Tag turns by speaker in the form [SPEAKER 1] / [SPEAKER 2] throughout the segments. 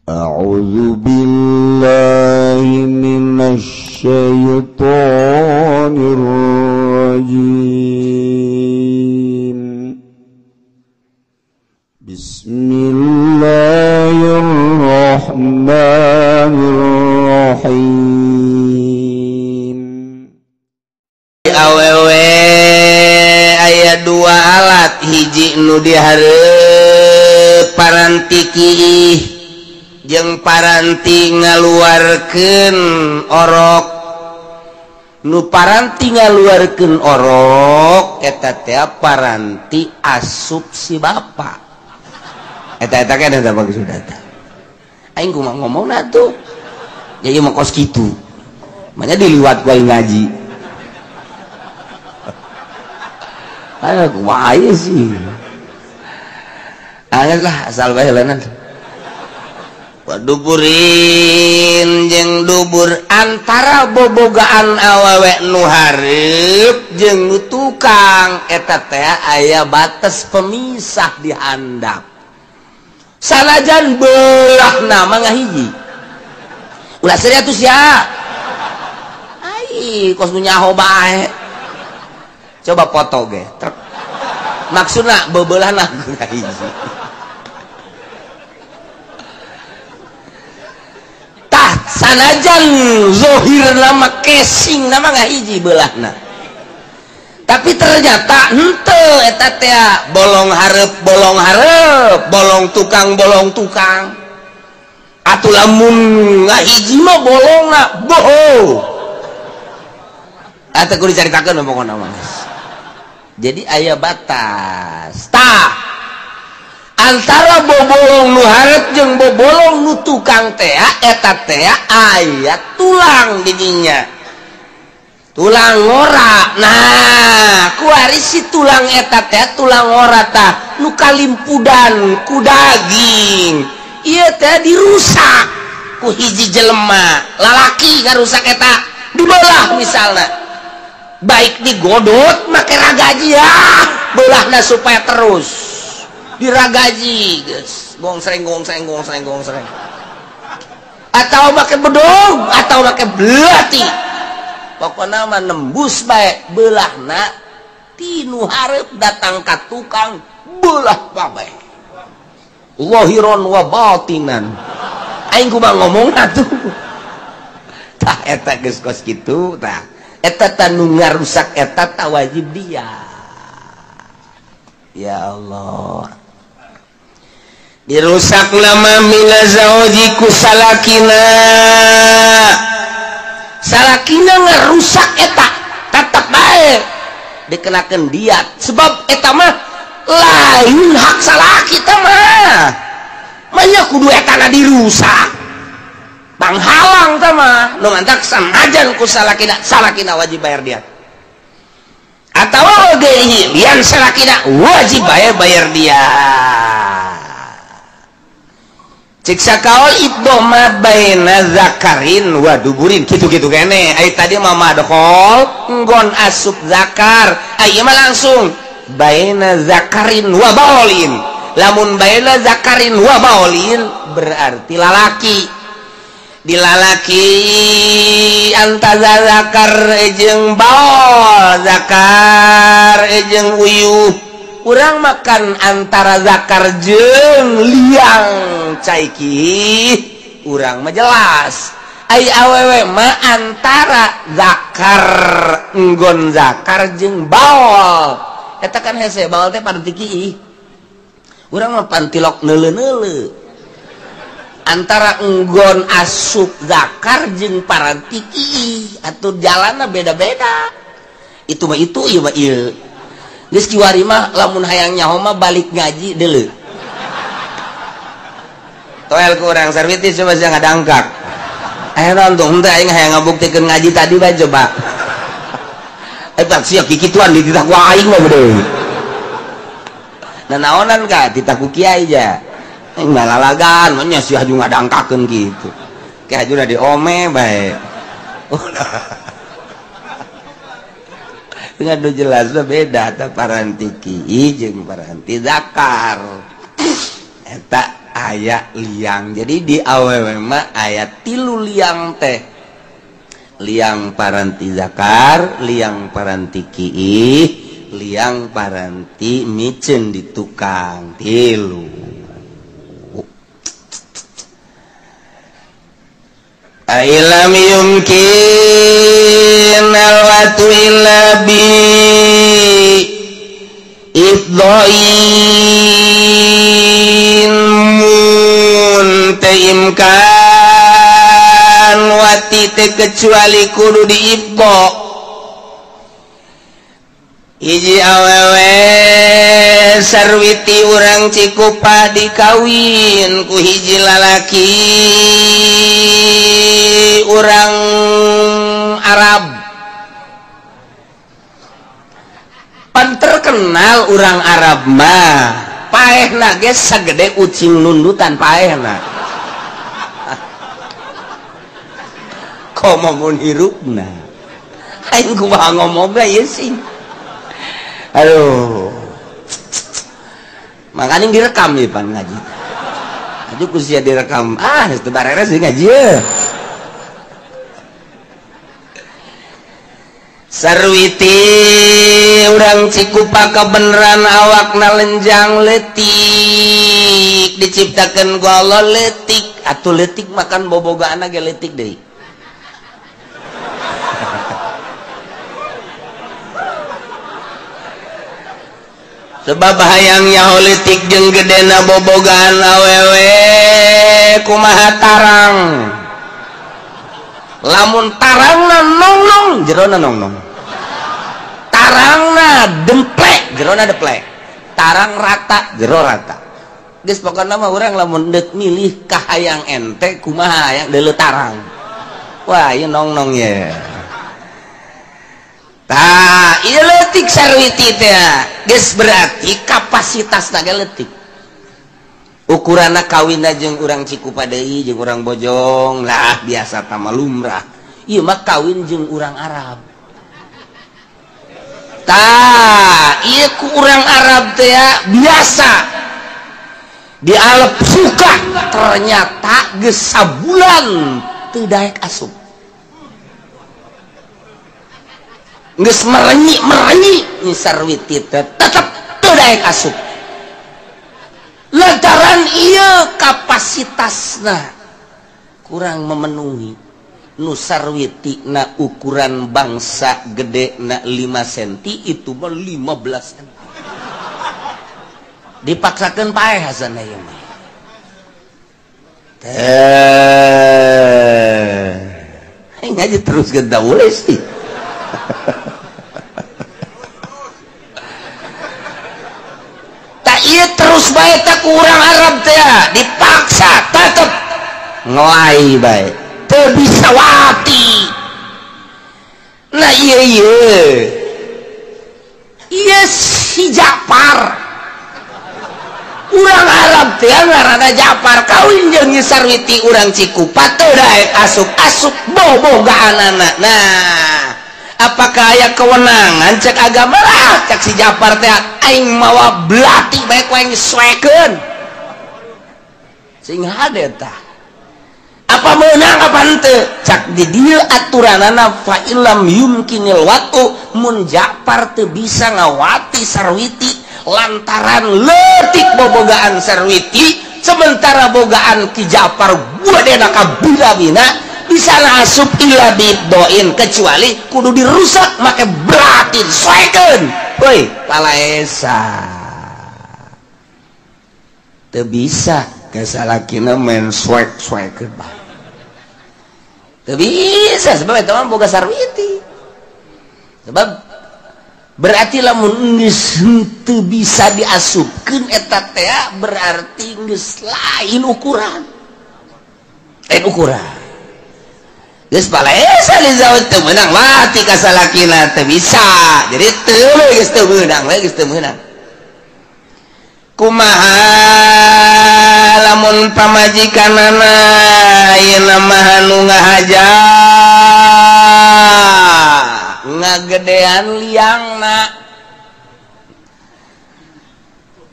[SPEAKER 1] A'udzu billahi minasy syaithanir rajim. Bismillahirrahmanirrahim.
[SPEAKER 2] Awewe aya dua alat, hiji nu dihareup paranti kiih jeung paranti ngaluarkeun orok. Nu paranti ngaluarkeun orok eta teh paranti asup si bapa. Eta-eta kan eta maksudna teh. Aing kumaha ngomongna tuh? Ya ieu mah kos kitu. Manya diliwat ku aing ngaji. Ayo kumaha ieu sih. Anggeus lah asal bae heuleuna. Waduburin jeung dubur antara bobogaan awewe nu hareup jeung nu tukang eta teh aya batas pemisah di handap. Sanajan beulahna mah ngahiji. Ulah seuri atuh sia. Ai kos nu nyaho bae. Coba foto ge. Trek. Maksudna bebeulahna ngahiji. Sanajan zohir nama casing nama ngahiji belahna, tapi ternyata henteu eta teh bolong hareup bolong hareup, bolong tukang bolong tukang. Atuh lamun ngahiji mah bolongna boho. Atuh kudu dicaritakeun pokona mah. Jadi aya batas. Tah antara bobolong nu hareup jeung bobolong nu tukang teh eta teh aya tulang didinya, tulang ngora. Nah kuari si tulang eta teh tulang ngora tah nu kalimpudan ku daging ieu teh dirusak ku hiji jelema lalaki ngarusak eta dibelah misalna, baik digodot make ragaji ya belahna supaya terus diragaji guys, gongsreng gongsreng gongsreng gongsreng, atau make bedog atau make belati, pokoknya mah nembus bae belahna tinu hareup datang ka tukang belah bae zahiron wa batinan. Aing kumaha ngomong atuh. Tah eta geus kos kitu tah eta tah nu ngarusak eta tah wajib dia. Ya Allah, dirusak nama mina zauji ku salakina. Salakina ngerusak eta tetep bae dikenakeun diat, sebab eta mah lain hak salaki teh mah. Manya kudu etana dirusak, panghalang teh mah nu mantak sanajan ku salakina, salakina wajib bayar diat. Atau oge lian salakina wajib bayar dia. Cik sakaol idoma baina zakarin wa duburin kitu-kitu kene. Ai tadi mah madkhol nggon asup zakar, ai mah langsung baina zakarin wa baolin. Lamun baina zakarin wa baolin berarti lalaki. Dilalaki antara zakar jeung baol, zakar jeung uyuh. Urang makan antara zakar jeung liang cai kiih, urang mah jelas. Ai awewe mah antara zakar nggon zakar jeung baol. Eta kan hese baol teh paranti kiih. Urang mah pantilok neuleu-neuleu. Antara enggon asup zakar jeung paranti kiih atuh jalanna beda-beda. Itu mah itu ieu mah ieu. Geus kiwari mah lamun hayang nyaho mah balik ngaji deuleu. Toel ku urang servitis coba sia ngadangkak. Aya naon tuh henteu aing hayang ngabuktikeun ngaji tadi bae coba. Eta sia kikituan dititah ku aing mah beudeung. Nanaonan ka titah ku kiai ja. Ngalalagan mah nya si haju ngadangkakeun kitu. Ke haju da diome bae. Dengan jelas beda ta paranti kiih jeung paranti zakar. Eta Aya liang. Jadi di awewe mah aya 3 liang teh. Liang paranti zakar, liang paranti kiih, liang paranti micen di tukang 3. Ailam yumkin alwatu illa bi idhain mun teimkan wati te kecuali kudu diibbo hiji awewe sarwiti urang Cikupa dikawin ku hiji lalaki urang Arab. Pan terkenal urang Arab mah paehna ge sagede ucing nundutan paehna. Komo mun hirupna. Aing kumaha ngomongna ieu sih. Aduh. Makanya direkam nih pan ngaji. Aduh kusia direkam. Ah, geus teu bareres deui ngaji ye. Sarwiti urang Cikupa kebeneran awakna lenjang leutik diciptakeun ku Allah leutik atuh leutik makan bobogaanna ge leutik deui. Sebab hayang nyaho leutik jeung gedena bobogaan awewe kumaha tarang. Lamun tarangna nongnong jerona nongnong. Tarangna demplek jerona deplek. Tarang rata jero rata. Geus pokona mah urang lamun deuk milih ka hayang ente kumaha hayang deuleu tarang. Wah ieu nongnong ye. Tah ieu leutik sarwiti teh. Geus berarti kapasitasna ge leutik. Ukuranna kawinna jeung urang Cikupa deui jeung urang Bojong lah biasa tama lumrah. Ieu mah kawin jeung urang Arab. Tah ieu ku urang Arab teh biasa dialep suka ternyata geus sabulan teu daek asup. Geus merenyi-merenyi nyi sarwiti teh tetep teu daek asup. Lantaran ieu kapasitasna kurang memenuhi. Nu sarwiti na ukuran bangsa gede na 5 cm itu mah 15 cm. Dipaksakeun paeh hasana ieu mah. Teh ngaji terus ge boleh sih. Tak ieu terus bae teh ku urang Arab teh dipaksa tetep ngelai bae teu bisa wati. Nah ieu ieu ieu si Japar urang Arab teh ngaranna Japar kawin jeung Nyi Sarwiti urang Cikupa teu daek asup-asup bobogaanana. Nah apakah aya kewenangan cek agama lah cek si Japar teh aing mawa belati bae ku aing suekeun sing hade tah apa meunang apa henteu cak di dieu aturanana fa illam yumkinil watu mun Japar teu bisa ngawati Sarwiti lantaran leutik bobogaan Sarwiti sementara bogaan Ki Japar gudena ka bina-bina bisa asup illa biddoin kecuali kudu dirusak make beratin soekeun woi palaesa teu bisa kasalakina main soek-soekeun bae teu bisa sebab eta mah boga Sarwiti sebab berarti lamun geus henteu bisa diasupkeun eta teh berarti geus lain ukuran lain ukuran. Geus palaesa li zawat teu meunang mati ka salakina teu bisa. Jadi teu geus teu meunang we geus teu meunang. Kumaha lamun pamajikanana ayeuna mah anu ngahaja ngagedean liangna.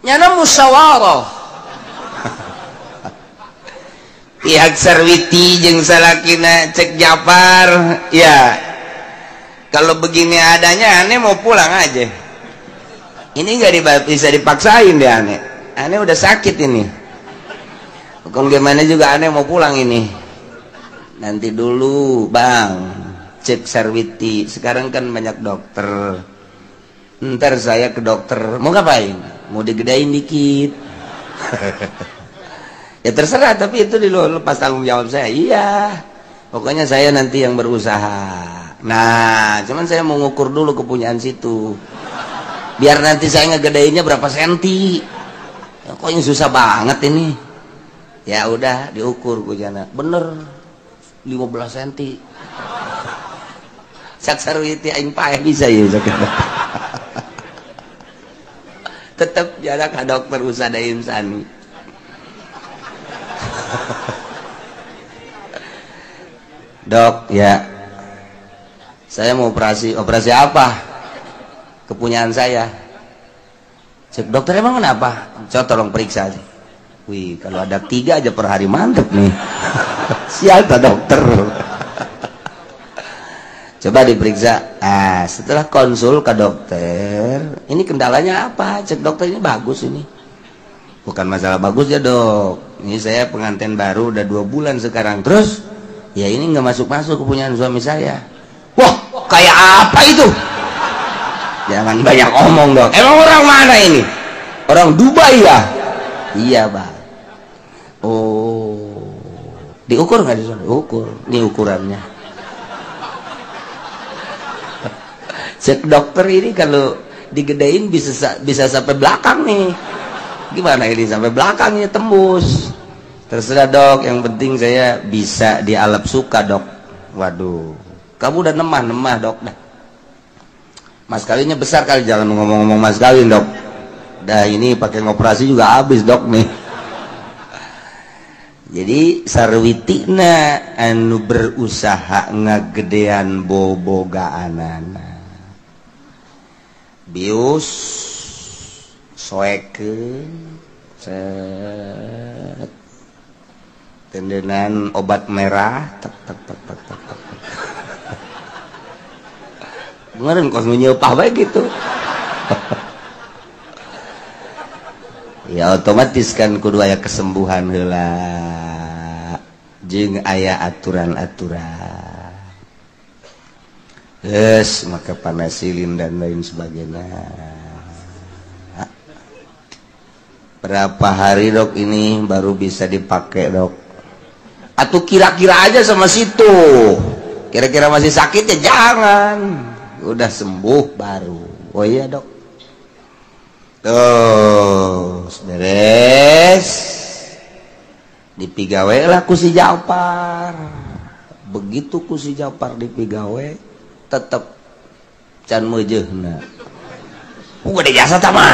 [SPEAKER 2] Nyana musyawarah. Pihak Sarwiti jeung salakina cek Japar, ya kalau begini adanya aneh mau pulang aja. Ini nggak bisa dipaksain deh aneh. Aneh udah sakit ini. Hukum gimana juga aneh mau pulang ini. Nanti dulu bang, cek Sarwiti. Sekarang kan banyak dokter. Ntar saya ke dokter. Mau ngapain? Mau digedain dikit. Ya terserah, tapi itu di luar lepas tanggung jawab saya. Iya, pokoknya saya nanti yang berusaha. Nah, cuman saya mau ngukur dulu kepunyaan situ, biar nanti saya ngegedainnya berapa senti. Ya, kok ini susah banget ini. Ya udah diukur kujana, bener 15 senti. Sak Sarwiti aing paeh bisa ya. Tetep jarak ka dokter Usada Insani. Dok, ya saya mau operasi. Operasi apa? Kepunyaan saya. Cek dokter emang kenapa? Coba tolong periksa. Wih, kalau ada 3 aja per hari mantep nih. Siapa dokter? Coba diperiksa. Ah, setelah konsul ke dokter, ini kendalanya apa? Cek dokter ini bagus ini. Bukan masalah bagus ya dok. Ini saya pengantin baru udah 2 bulan sekarang. Terus, ya ini nggak masuk-masuk kepunyaan suami saya. Wah, kayak apa itu? Jangan banyak omong dok. Emang orang mana ini? Orang Dubai ya? Iya bang. Oh, diukur nggak di sana? Ukur. Ini ukurannya. Cek dokter ini kalau digedein bisa sampai belakang nih. Gimana ini sampai belakangnya tembus? Terserah dok, yang penting saya bisa dialap suka dok. Waduh, kamu udah nemah-nemah dok dah. Mas kawinnya besar kali, jangan ngomong-ngomong mas kawin dok. Dah ini pakai ngoperasi juga habis dok nih. Jadi Sarwitina anu berusaha ngagedean bobogaanana. Bius soekeun set tendenan obat merah tek tek tek tek tek tek. Ngeureun kos nu nyeupah bae gitu. Ya otomatis kan kudu aya kesembuhan heula jeung aya aturan-aturan. Geus maka panasilin dan lain sebagainya. Berapa hari dok ini baru bisa dipakai dok? Atau kira-kira aja sama situ. Kira-kira masih sakit ya jangan. Udah sembuh baru. Oh iya dok. Tuh beres. Dipigawe lah ku si Japar. Begitu ku si Japar dipigawe tetep can meujeuhna. Gede jasa tama.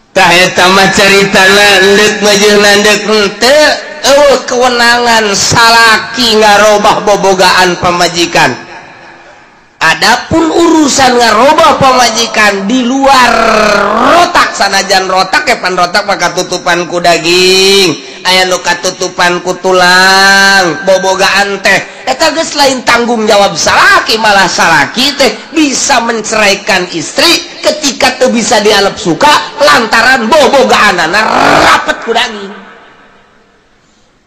[SPEAKER 2] Tah eta mah caritana endek meujeuhna endek henteu eueuh kewenangan salaki ngarobah bobogaan pamajikan. Adapun urusan ngarobah pamajikan di luar rotak, sanajan rotak kepan rotak maka tutupan ku daging, aya nu katutupan ku tulang, bobogaan teh eta geus lain tanggung jawab salaki, malah salaki teh bisa menceraikan istri ketika teu bisa dialep suka lantaran bobogaanana rapet ku daging.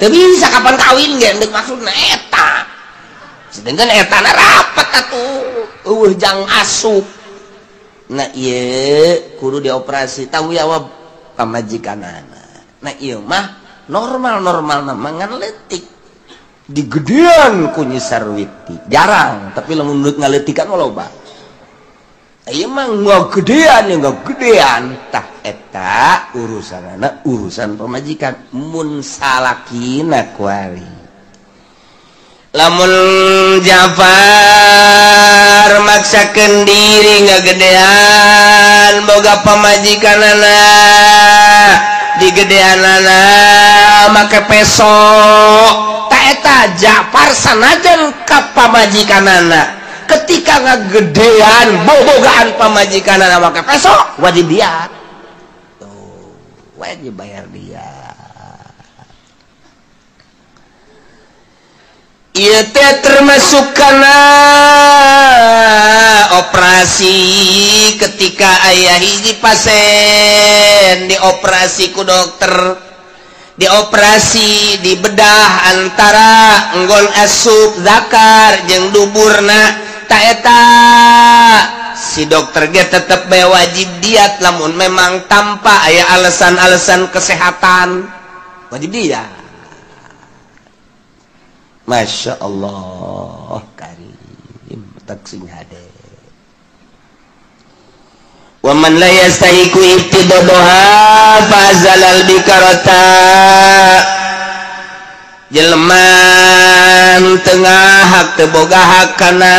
[SPEAKER 2] Teu bisa kapan kawin ge endek maksudna eta. Sedangkan etana rapet atuh eueuh jang asup. Nah ieu kudu dioperasi tanggung jawab pamajikanana. Nah ieu mah normal-normal mah ngan leutik. Digedean ku Nyi Sarwiti. Jarang, tapi lamun ngaleutikan mah loba. Ieu mah ngagedean ya ngagedean. Tah eta urusanana urusan pamajikan mun salakina kuari. Lamun Jafar maksakeun diri ngagedean boga pamajikanana digedeanana make peso ta eta Jafar sanajan ka pamajikanana ketika ngagedean bobogaan pamajikanana make peso wajib diat. Tuh, Wajib bayar dia. Ieu teh termasuk kana operasi ketika aya hiji pasien dioperasi ku dokter, dioperasi dibedah antara enggon asup zakar jeung duburna ta eta si dokter ge tetep bae wajib diat lamun memang tanpa aya alasan-alasan kesehatan wajib diat. Masya Allah karim taksing hade. Wa man la yastahiqu ibtidaha fazalal bikarata. Jelema tengah hak teu boga hak kana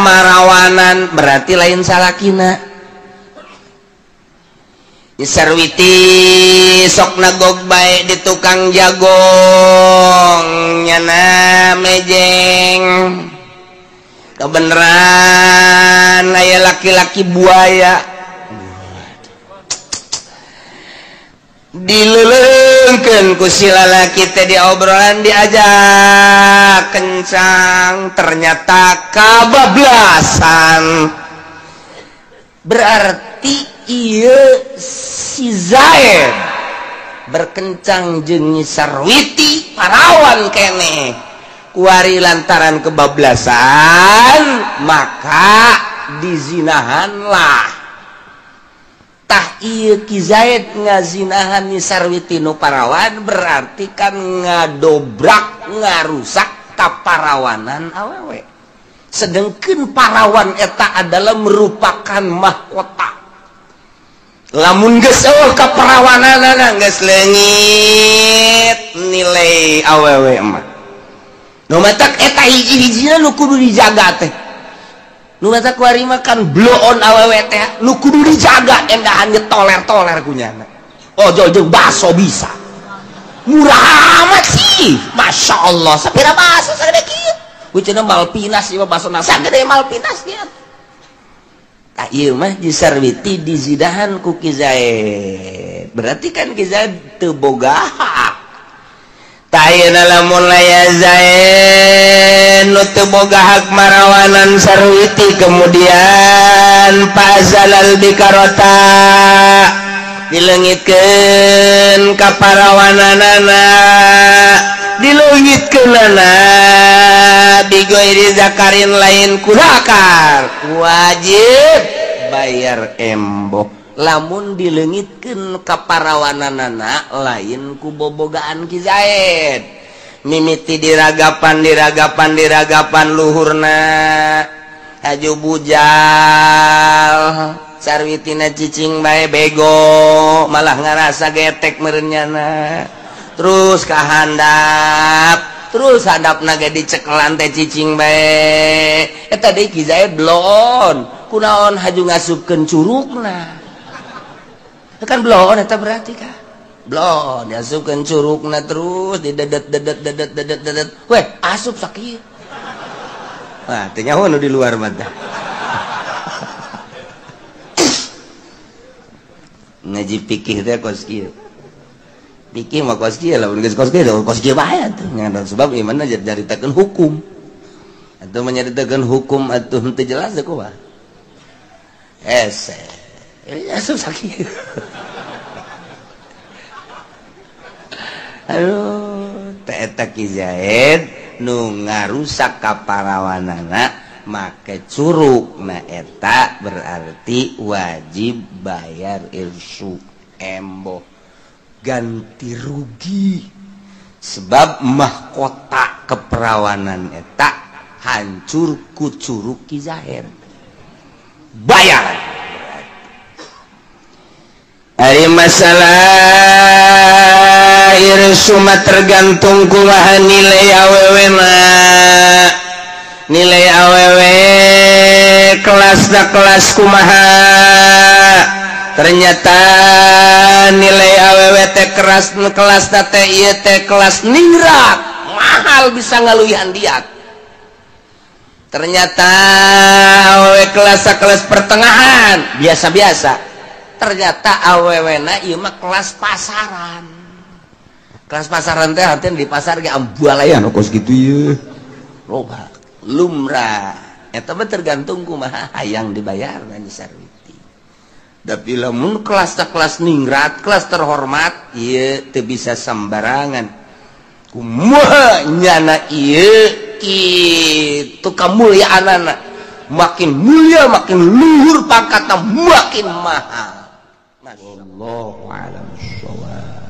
[SPEAKER 2] marawanan berarti lain salakina. Sarwiti sok nagog bae di tukang jagong nyana mejeng kebeneran aya laki-laki buaya dilelengkeun ku si lalaki teh di obrolan diajak kencang ternyata kabablasan berarti ieu si Zaid berkencang jeung Nyi Sarwiti parawan keneh kuari lantaran kebablasan maka dizinahanlah. Tah ieu Ki Zaid ngazinahan Nyi Sarwiti nu parawan berarti kan ngadobrak ngarusak kaparawanan awewe. Sedengkeun parawan eta adalah merupakan mahkota. Lamun geus eueuh kaparawananana geus leungit nilai awewe mah. Nu matak eta hiji-hijina nu kudu dijaga teh. Nu matak kuari mah kan bloon awewe teh nu kudu dijaga endahan ge toler-toler kunyana. Ojo jeung baso bisa. Murah amat sih. Masya Allah, sapira baso sagede kieu. Kucina Malpinas ieu baso na sagede Malpinas kieu. Tah ieu mah Nyi Sarwiti dizidahan ku Ki Zaid. Berarti kan Ki Zaid teu boga hak. Tah ayeuna lamun aya Zaid nu teu boga hak marawanan Sarwiti kemudian pazalal bikarota dileungitkeun ka parawananana dileungitkeunana bigoiri zakarin lain kudakar wajib bayar emboh lamun dileungitkeun ka parawananana lain ku bobogaan Ki Zaid mimiti diragapan diragapan diragapan luhurna haju bujal Sarwitina cicing bae bego malah ngarasa getek meureunnyana terus kahandap terus handapna ge dicekelan teh cicing bae eta deui Ki Zaid bloon kunaon haju ngasupkeun curugna kan bloon eta berarti ka bloon diasupkeun curugna terus didedet dedet dedet dedet dedet weh asup sakieu wah teh nyaho nu di luar mah teh ngaji pikih teh kos kieu pikih mah kos kieu lamun geus kos kieu kos kieu bae atuh ngan sebab ieu mah nyaritakeun hukum atuh menyaritakeun hukum atuh henteu jelas teh kumaha hese asup sakieu aduh teh eta Ki Zaid nu ngarusak kaparawanana make curug na eta berarti wajib bayar irsu emboh ganti rugi sebab mahkota keperawanan eta hancur ku curug Ki Zaid bayar. Ari masalah irsu mah tergantung kumaha nilai awewe mah nilai awewe kelasna kelas kumaha ternyata nilai awewe teh keras kelasna teh ieu teh kelas ningrat mahal bisa ngaluihan diat ternyata awewe kelas kelas pertengahan biasa-biasa Ternyata awewena ieu mah kelas pasaran. Kelas pasaran teh henteu di pasar ge ambualayan kos kitu ieu. Loba lumrah. Eta mah tergantung kumaha hayang dibayar Nyi Sarwiti. Tapi lamun kelas kelas ningrat, kelas terhormat, ieu teu bisa sembarangan. Kumaha nyana ieu kitu kamuliaanana. Makin mulia makin luhur pangkatna makin mahal. Wallahu a'lam bissawab.